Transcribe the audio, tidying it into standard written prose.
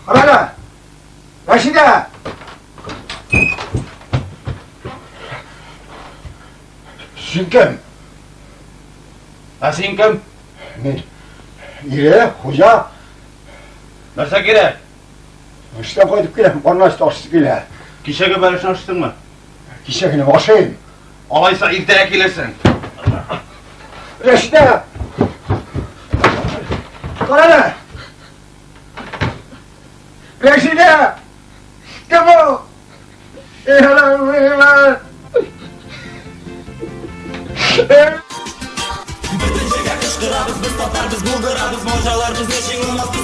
Карале! Рәшидә! Син кем? Ә син кем? Мин ире, хуҗа. Нәрсә кирәк? Эштән кайтып киләм, карны ачты, ашыйсы килә. Кичәге бәлешне ашыйсыңмы? Кичә генә ашыйм. Алайса иртәгә килерсең. Рәшидә! Карале! Рәшидә! Кем ул? Бөтен җиргә кычкырабыз, без татар, без булдырабыз, марҗалар безне җиңә алмас.